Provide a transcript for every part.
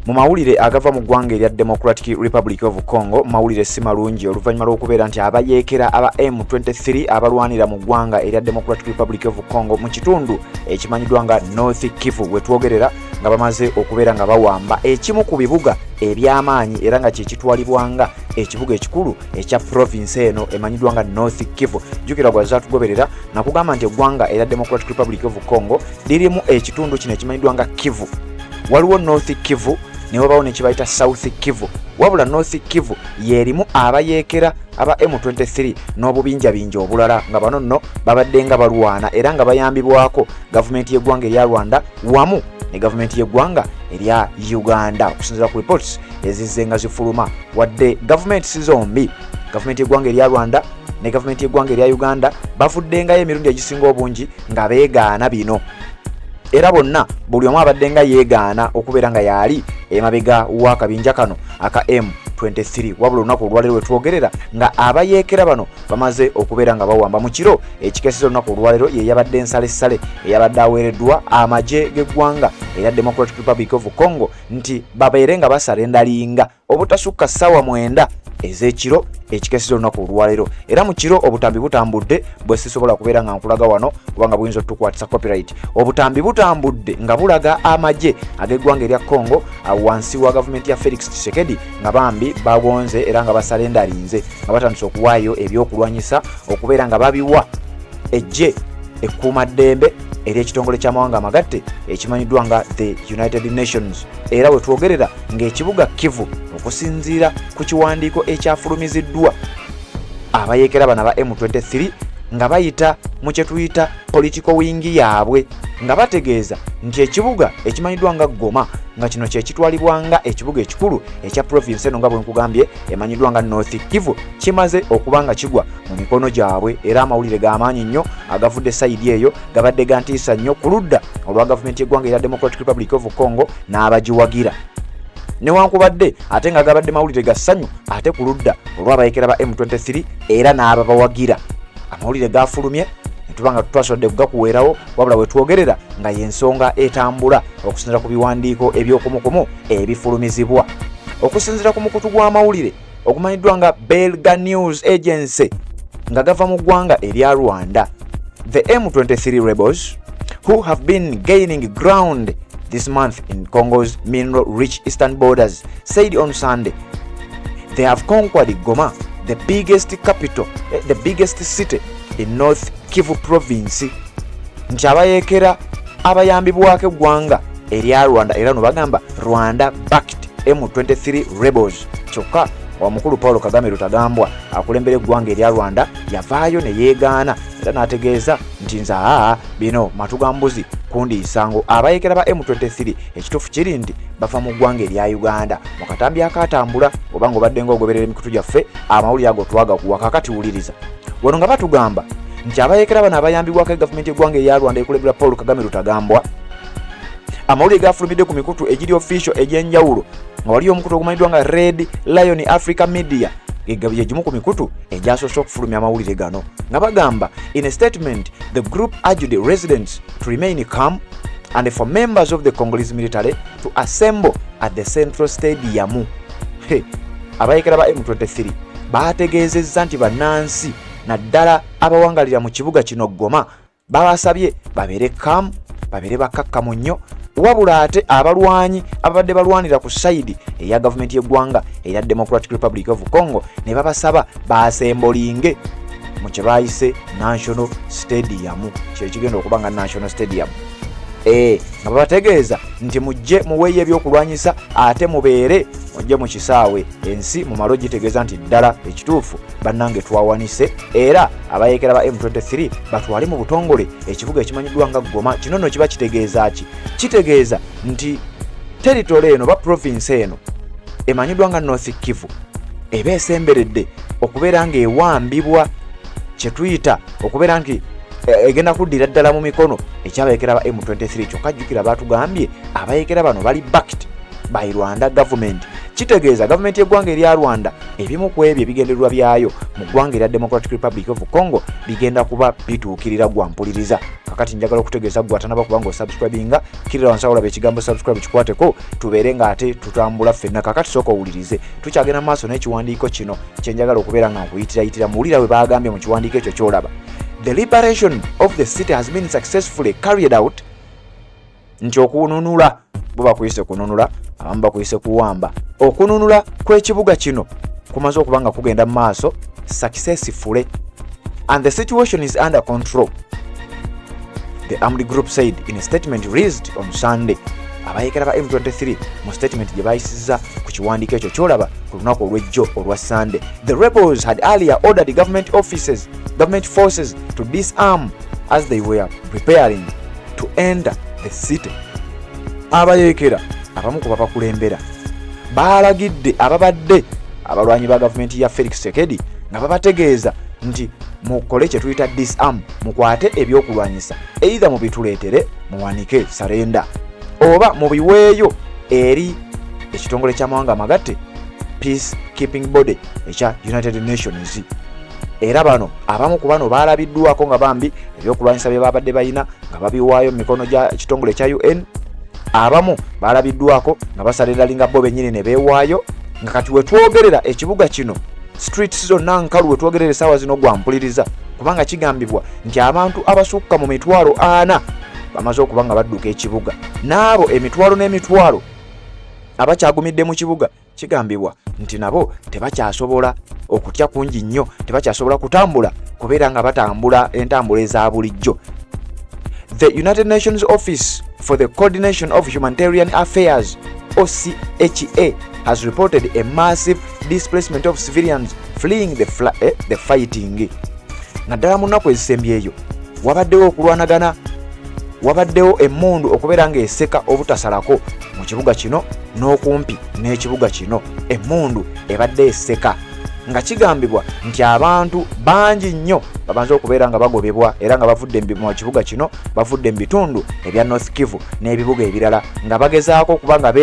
Mu mawulire agava mu ggwanga erya Democratic Republic of Congo, mawulire si malungi oluvannyuma lw'okubeera nti abayeekera aba M23 abalwanira mu ggwanga erya Democratic Republic of Congo mu kitundu ekimanyiddwa nga North Kivu wetwogerera nga bamaze okubeera nga bawamba ekimu ku bibuga eby'amaanyi era nga kyekitwalibwa nga ekibuga ekikulu ekya province eno emanyiddwa nga North Kivu. Jjukira gwazatugoberera nakugamba nti eggwanga erya Democratic Republic of Congo lirimu ekitundu kino ekimanyiddwa nga Kivu. Waliwo North Kivu ne wabawo nekibayita South Kivu, wabula North Kivu yerimu abayeekera aba M23 n'obubinjabinja obulala, nga bano nno babadde nga balwana era nga bayambibwako gavumenti y'eggwanga erya Rwanda wamu ne gavumenti y'eggwanga erya Uganda. Okusinziira ku reports ezizze nga zifuluma, wadde gavumenti si zombi, gavumenti y'eggwanga erya Rwanda ne gavumenti y'eggwanga erya Uganda, bavuddengayo emirundi egisinga obungi nga beegaana bino, era bonna buli omu abadde nga yeegaana okubeera nga yaali emabega w'akabinja kano aka M23. Wabula olunaku olwaleero wetwogerera nga abayeekera bano bamaze okubeera nga bawamba mu kiro ekikeeseza olunaku olwaleero, ye yabadde ensalessale eyabadde aweereddwa amagye g'eggwanga erya Democratic Republic of Congo nti babeere nga basala endalinga obutasukka ssaawa 9 ez'ekiro ekikeeseza olunaku olwaleero. Era mu kiro obutambi butambudde bwe sisobola kubeera nga nkulaga wano kubanga buyinza otukwatisa copyright. Obutambi butambudde nga bulaga amagye ag'eggwanga erya Congo wansi wa gavumenti ya Felix Tshisekedi nga bambi bagonze era nga basalendalinze nga batandise okuwaayo ebyokulwanyisa okubeera nga babiwa eggye ekkuumaddembe ery'ekitongole ky'amawanga amagatte ekimanyiddwa nga the United Nations. Era we twogerera ng'ekibuga Kivu, okusinziira ku kiwandiiko ekyafulumiziddwa abayeekera bano aba M23 nga bayita mu kye tuyita political wing yaabwe, nga bategeeza nti ekibuga ekimanyiddwa nga Goma, nga kino kyekitwalibwa nga ekibuga ekikulu ekya province eno nga bwe nkugambye emanyiddwa nga North Kivu, kimaze okuba nga kigwa mu mikono gyabwe. Era amawulire g'amaanyi nnyo agavudde side eyo gabadde gantiisa nnyo ku ludda olwa gavumenti y'eggwanga erya Democratic Republic of Congo n'abagiwagira, newankubadde ate nga gabadde mawulire ga ssanyu ate ku ludda olw'abayekera ba M23 era n'ababawagira. Amawulire gafulumye netuba nga twasobodde kugakuweerawo, wabula wetwogerera nga y'ensonga etambula okusinziira ku biwandiiko ebyokumukumu ebifulumizibwa okusinziira ku mukutu gw'amawulire ogumanyiddwa nga Belga News Agency nga gava mu ggwanga erya Rwanda. The M23 rebels, who have been gaining ground this month in Congo's mineral rich eastern borders, said on Sunday they have conquered Goma, the biggest capital, the biggest city in North Kivu province, nti abayeekera abayambibwako eggwanga erya Rwanda, era no bagamba Rwanda backed M23 rebels. Kyokka omukulu Paul Kagame Rutagambwa akulembera eggwanga erya Rwanda yavaayo ne yeegaana era n'ategeeza nti nze aa bino matu ga mbuzi kundiisango, abayeekera ba M23 ekituufu kiri nti bava mu ggwanga erya Uganda. Mu katambi akatambula, oba nga obadde ng'ogoberera emikutu gyaffe, amawulire ago twagakuwa. Kakati wuliriza wano nga batugamba nti abayeekera bano abayambibwako gavumenti y'eggwanga erya Rwanda ekulembera Paul Kagame Rutagambwa, amawulire gafulumidde ku mikutu egiri official egy'enjawulo, nga waliyo omukutu ogumanyiddwa nga Red Lion Africa Media, gyegimu ku mikutu egyasoose okufulumya amawulire gano, nga bagamba, in a statement, the group urged residents to remain calm and for members of the Congolese military to assemble at the central stadium. Hey, abayekera ba M23 bategeezezza nti bannansi naddala abawangalira mu kibuga kino Goma babasabye babeere calm, babeere bakkakkamu nnyo, wabula ate abalwanyi ababadde balwanira ku side eya gavumenti y'eggwanga erya Democratic Republic of Congo ne babasaba basembolinge mu kye baayise National Stadium, kyekigenda okuba nga National Stadium, nga babategeeza nti mujje muweeyo ebyokulwanyisa ate mubeere mujje mu kisaawe ensi mumale ogitegeeza nti ddala ekituufu bannange twawanise, era abayeekera ba M23 batwale mu butongole ekibuga ekimanyiddwa nga Goma. Kino nno kiba kitegeeza ki? Kitegeeza nti territory eno ba province eno emanyiddwa nga North Kivu eba esemberedde okubeera ng'ewambibwa, kyetuyita okubeera nti egenda kuddira ddala mu mikono ekyabayeekera ba M23. Kyokka jjukira batugambye abayeekera bano bali backed by Rwanda government Kitegeeza gavumenti y'eggwanga erya Rwanda ebimu ku ebyo ebigendererwa byayo mu ggwanga erya Democratic Republic of Congo bigenda kuba bituukirira. Gwa mpuliriza kakati, njagala okutegeeza gwe atanaba kuba nga osubscribinga, kirira wansi awolaba ekigambo subscribe, kikwateko tubeere nga ate tutambula ffenna. Kakati sooka owulirize, tukyagenda mu maaso n'ekiwandiiko kino kyenjagala okubeera nga nkuyitirayitira. Muwulira we bagambye mu kiwandiiko ekyo kyolaba: "The liberation of the city has been successfully carried out," nti okununula, bo bakuyise kununula, abamu bakuyise kuwamba, okununula kw'ekibuga kino kumaze okuba nga kugenda mu maaso successfully, "and the situation is under control," the armed group said in a statement released on Sunday. Abayekera ba M23 mu statement gye bayisizza ku kiwandiiko ekyo kyolaba ku lunaku olw'ejjo olwa Sunday. The rebels had earlier ordered government offices, government forces to disarm as they were preparing to enter the city. Abayeekera abamu ku babakulembera baalagidde ababadde abalwanyi ba gavumenti ya Felix Tshisekedi nga babategeeza nti mukole kye tuyita disarm, mukwate ebyokulwanyisa, either mubituleetere muwanike surrender oba mubiweeyo eri ekitongole ky'amawanga amagatte, peace keeping body ekya United Nations. Era bano abamu ku bano baalabiddwako nga bambi ebyokulwanyisa bye babadde balina nga babiwaayo mu mikono gya kitongole ekya UN. Abamu baalabiddwako nga basurrenderinga bo bennyini ne beewaayo, nga kati wetwogerera ekibuga kino streets zonna nkalu wetwogerera essaawa zino, gwampuliriza, kubanga kigambibwa nti abantu abasukka mu 400,000 bamaze okuba nga badduka ekibuga, n'abo emitwalo n'emitwalo abakyagumidde mu kibuga kigambibwa nti nabo tebakyasobola, okutya kungi nnyo, tebakyasobola kutambula kubeera nga batambula entambula eza bulijjo. The United Nations Office for the Coordination of Humanitarian Affairs, OCHA, has reported a massive displacement of civilians fleeing the fighting. Naddala mu nnaku ezisembyeyo wabaddewo okulwanagana, wabaddewo emmundu okubeera ng'eseka obutasalako mu kibuga kino n'okumpi n'ekibuga kino. Emmundu ebadde eseka nga kigambibwa nti abantu bangi nnyo babanze okubeera nga bagobebwa era nga bavudde mu kibuga kino, bavudde mu bitundu ebya North Kivu n'ebibuga ebirala nga bagezaako okuba nga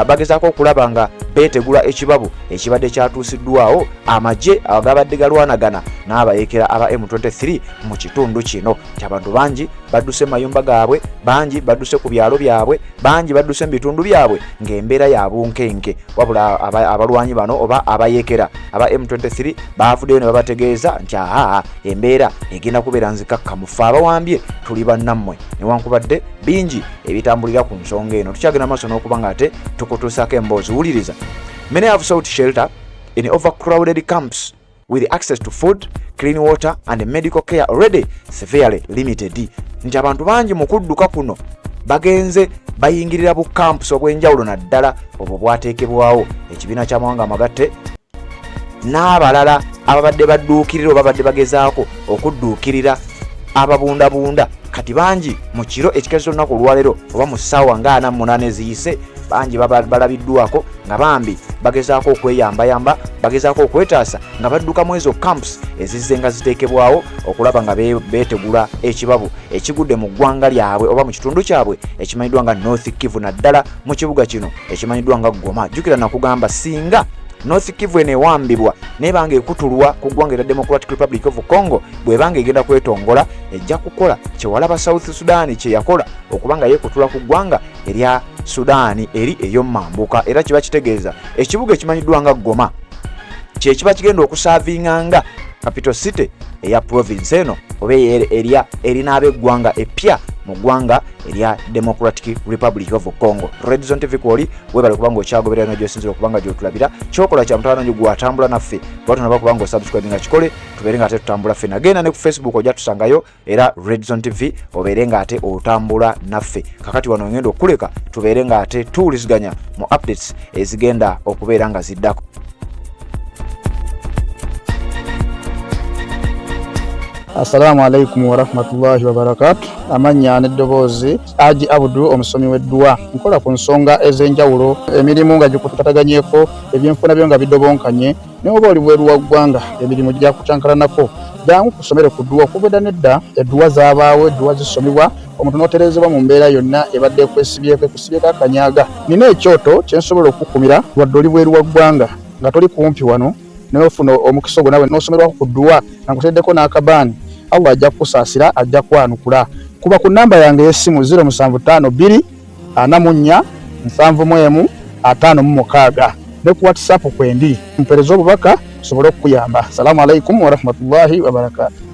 bagezaako okulaba nga beetegula ekibabu ekibadde kyatuusiddwawo amagye agabadde galwanagana n'abayekera aba M23 mu kitundu kino, nti abantu bangi badduse mu mayumba gaabwe, bangi badduse ku byalo byabwe, bangi badduse mu bitundu byabwe ng'embeera ya bunkenke. Wabula abalwanyi bano oba abayekera aba M23 bavuddeyo ne babategeeza nti aa, embeera egenda kubeera nzikakkamu, ffe abawambye tuli bannammwe, newankubadde bingi ebitambulira ku nsonga eno. Tukyagenda maaso n'okuba nga ate tukutuusaako emboozi. Wuliriza: "Many have sought shelter in overcrowded camps with access to food, clean water and medical care already severely limited," nti abantu bangi mu kudduka kuno bagenze bayingirira bu camps obw'enjawulo, naddala obwo bwateekebwawo ekibiina ky'amawanga amagatte n'abalala ababadde badduukirira oba babadde bagezaako okudduukirira ababundabunda. Kati bangi mu kiro ekikezo olunaku olwaleero oba mu ssaawa nga 48 eziyise, bangi balabiddwako nga bambi bagezaako okweyambayamba, bagezaako okwetaasa nga badduka mu ezo camps ezizze nga ziteekebwawo okulaba nga beetegula ekibabu ekigudde mu ggwanga lyabwe oba mu kitundu kyabwe ekimanyiddwa nga North Kivu, naddala mu kibuga kino ekimanyiddwa nga Goma. Jjukira nakugamba, singa North Kivu eno ewambibwa nebanga ekutulwa ku ggwanga erya Democratic Republic of Congo, bwebanga egenda kwetongola, ejja kukola kyewalaba South Sudan kye yakola okuba nga yeekutula ku ggwanga erya Sudaani eri ey'omumambuka. Era kiba kitegeeza ekibuga ekimanyiddwa nga Goma kyekiba kigenda okuservinga nga capital city eya province eno oba erya erinaaba eggwanga epya mu ggwanga erya Democratic Republic of Congo. Redzone TV kwoli, webale kubanga okyagoberera nogyosinzira okubanga gyotulabira. Kyokola kya mutawaana nyo gwatambula naffe, kuba tonaba kubanga osubscribe nga kikole, tubeere nga ate tutambula ffe. Nagenda ne ku Facebook ojja tusangayo era Redzone TV, obeere nga ate otambula naffe. Kakati wano ngenda okuleka tubeere nga ate tuwuliziganya mu updates ezigenda okubeera nga ziddako. Assalamu alaikum warahmatullahi wabarakatu. Amannya n'eddoboozi, Aji Abudu, omusomi w'edduwa. Nkola ku nsonga ez'enjawulo, emirimu nga gikutataganyeko, ebyenfuna byo nga bidobonkanye, naye oba oli bweru wa ggwanga, emirimu gyakucankalanako, jangu kusomere ku dduwa. Okuva edda nedda edduwa zaabaawo, edduwa zisomebwa. Omuntu n'otereezebwa mu mbeera yonna ebadde ekwesibyeko ekusibyeko akanyaga. Nina ekyoto kye nsobola okukukumira wadde oli bweru wa ggwanga nga toli kumpi wano naye ofuna omukisa ogwo nawe n'osomerwako ku dduwa nga nkuteddeko n'akabaani. Allah ajja kukusaasira, ajja kwanukula. Kuba ku nnamba yange ey'essimu 0752 44 71 56 ne ku WhatsApp kwendi, mpeereza obubaka nsobole okukuyamba. Salaamu alaikum warahmatullahi wabarakatuh.